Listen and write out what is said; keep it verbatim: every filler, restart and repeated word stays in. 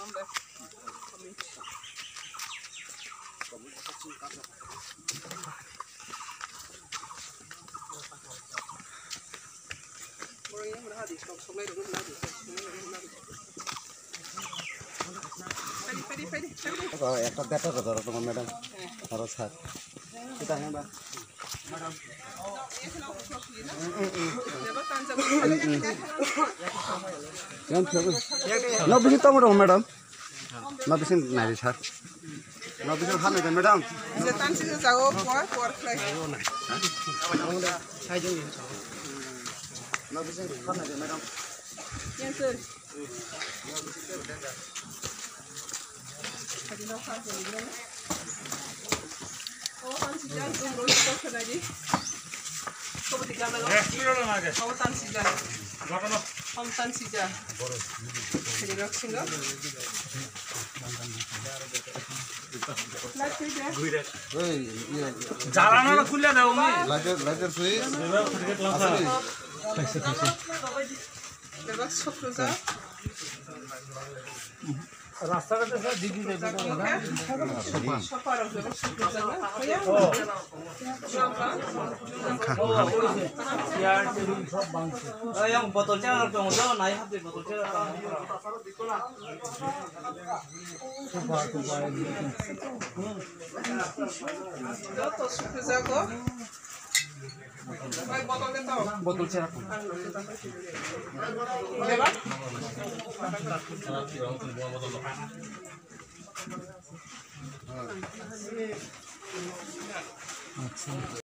Oro ekta data rwjak rw tongo, madam. Aro sir. Kita hemba. Madam. No, bisi tamo rw, madam. No, bisi nai sir. No, bisi ha nai, madam. Setan sih jago, kuar, kuar khlai. No, bisi ha nai, madam. Yes, sir. Jalana na kulle da umi. Lighter, lighter switch. Bebak sokro ja. Rasta ghate sa didi de. Yang botol chana tongo, nai hapde botol chana tongo. Joto sukhujago. Botol chera.